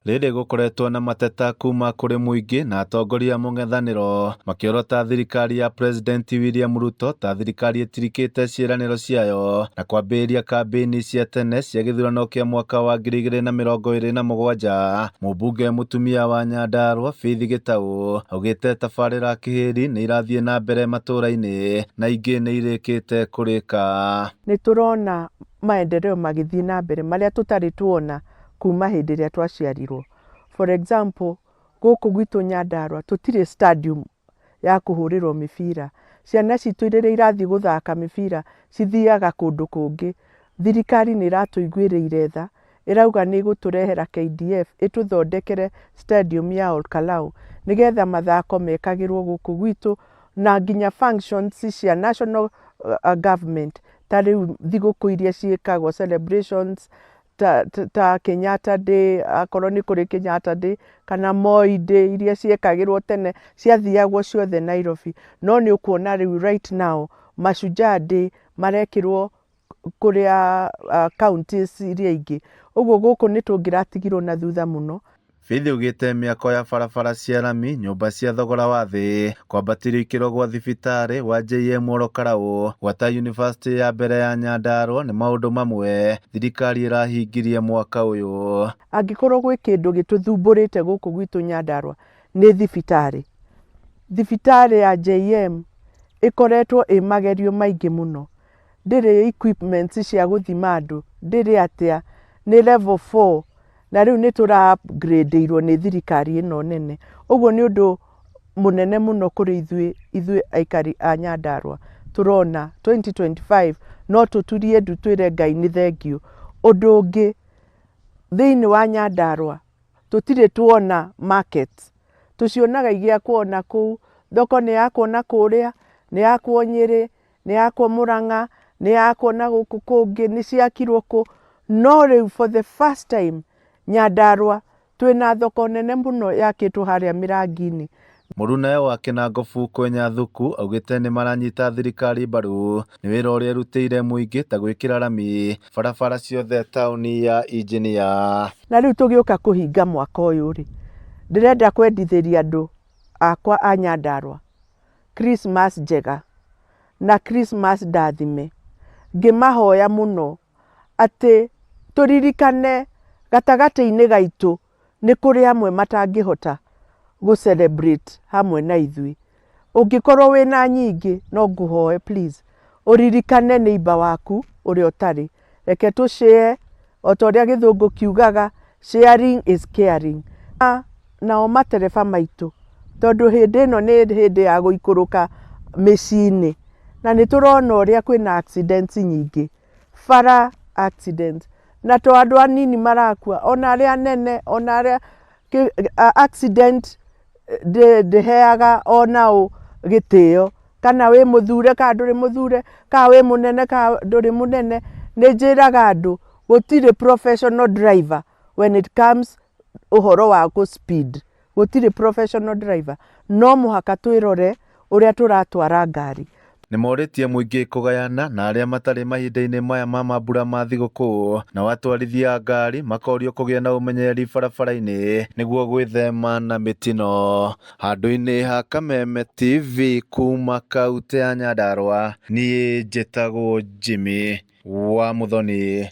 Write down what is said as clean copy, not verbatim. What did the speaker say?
Rĩrĩ gũkoretwo na mateta kuma kũrĩ mũingĩ na atongoria a mũng'ethanĩro makĩorota thirikari ya President William Ruto ta thirikari ĩtirikĩte ciĩranĩro ciayo na kwambĩrĩria kambĩini cia tene cia gĩthurano kĩa mwaka wa 2027. Mũmbunge mũtumia wa Nyandarua Faith Gĩtaũ augĩte tabarĩra kĩhĩri nĩ irathiĩ na mbere matũra-inĩ na ingĩ nĩ irĩkĩte kũrĩka. Nĩ tũrona maendeleo magĩthiĩ na mbere marĩa tũtarĩ tuona kuma hĩndĩ ĩrĩa twaciarirwo. For example, gũkũ gwitũ Nyandarua tũtirĩ stadium ya kũhũrĩrwo mĩbira. Ciana citũ rĩrĩa irathiĩ gũthaka mĩbira cithiaga kũndũ kũngĩ. Thirikari nĩ ĩratũiguĩrĩire tha, ĩrauga nĩ ĩgũtũrehera KDF ĩtũthondekere stadium ya Olkalau nĩgetha mathako mekagĩrwo gũkũ gwitũ na nginya functions cia national government ta rĩu thigũkũ iria ciĩkagwo, celebrations ta Kenyatta Day, akorwo nĩ kũrĩ Kenyatta Day kana Moi Day, iria ciekagĩrwo tene ciathiagwo ciothe Nairobi, no nĩ ũkuona rĩu right now Mashujaa Day marekĩrwo kũrĩa counties iria ingĩ. Ũguo gũkũ nĩ tũngĩratigirwo na thutha mũno. Faith augĩte mĩako ya barabara cia rami, nyũmba cia thogora wa thĩ, kwambatĩrio ikĩro gwa thibitarĩ wa JM Ol Kalou, gwata yunivasĩtĩ ya mbere ya Nyandarua nĩ maũndũ mamwe thirikari ĩrahingirie mwaka ũyũ. Angĩkorwo gwĩ kĩndũ gĩtũthumbũrĩte gũkũ gwitũ Nyandarua nĩ thibitarĩ. Thibitarĩ ya JM ĩkoretwo ĩ magerio maingĩ mũno, ndĩrĩ equipments cia gũthima andũ, ndĩrĩ atĩa, nĩ level 4 na rĩu nĩ tũra upgrade-irwo nĩ thirikari ĩno nene. Ũguo nĩ ũndũ mũnene mũno kũrĩ ithuĩ aikari a Nyandarua. Tũrona 2025 no tũturie ndu twĩre Ngai nĩ thengiũ. Ũndũ ũngĩ, thĩinĩ wa Nyandarua tũtirĩ tuona market, tũcionaga igĩakwo na kũu, thoko nĩ yakwo na kũrĩa, nĩ yakwo Nyĩrĩ, nĩ yakwo Mũrang'a, nĩ yakwo na gũkũ kũngĩ, nĩ ciakirwo kũ, no rĩu for the first time Nyandarua twĩna thoko nene mũno yakĩtwo harĩa Mĩrangi-inĩ. Mũrunawe wa Kĩnangobu Kwenya Thuku augĩte nĩ maranyita thirikari mbaru nĩ wĩra ũrĩa ĩrutĩire mũingĩ ta gwĩkĩra rami barabara ciothe taũni ya Injinia. Na rĩu tũgĩũka kũhinga mwaka ũyũ rĩ, ndĩrenda kwendithĩria andũ akwa a Nyandarua Christmas njega na Christmas ndathime, ngĩmahoya mũno atĩ tũririkane gatagatĩ-inĩ gaitũ nĩ kũrĩ amwe matangĩhota gũ celebrate hamwe na ithuĩ. Ũngĩkorwo wĩna nyingĩ no ngũhoe please ũririkane neighbor waku ũrĩa ũtarĩ. Reke tũ share o ta ũrĩa gĩthũngũ kiugaga, sharing is caring. Nao matereba maitũ, tondũ hĩndĩ ĩno nĩ hĩndĩ ya gũikũrũka mĩciĩ-inĩ na nĩ tũrona ũrĩa kwĩna accidents nyingĩ, bara accident, na to andũ anini marakua, ona arĩa anene, ona arĩa accident ndĩheaga ona ũ gĩtĩo, kana wĩ mũthure kana ndũrĩ mũthure, kana wĩ mũnene kana ndũrĩ mũnene. Nĩ njĩraga andũ gũtirĩ professional driver when it comes ũhoro wa gũ speed, gũtirĩ professional driver, no mũhaka twĩrore ũrĩa tũratwara ngari. Nĩ morĩtie mũingĩ kũgayana na arĩa matarĩ mahinda-inĩ maya ma mambura ma thigũkũ, nao atwarithia a ngari makorio kũgĩa na ũmenyereri barabara-inĩ nĩguo gwĩthema na mĩtino. Handũ-inĩ ha Kameme TV kuma kaunti ya Nyandarua, niĩ njĩtagwo Jimmy wa Muthoni.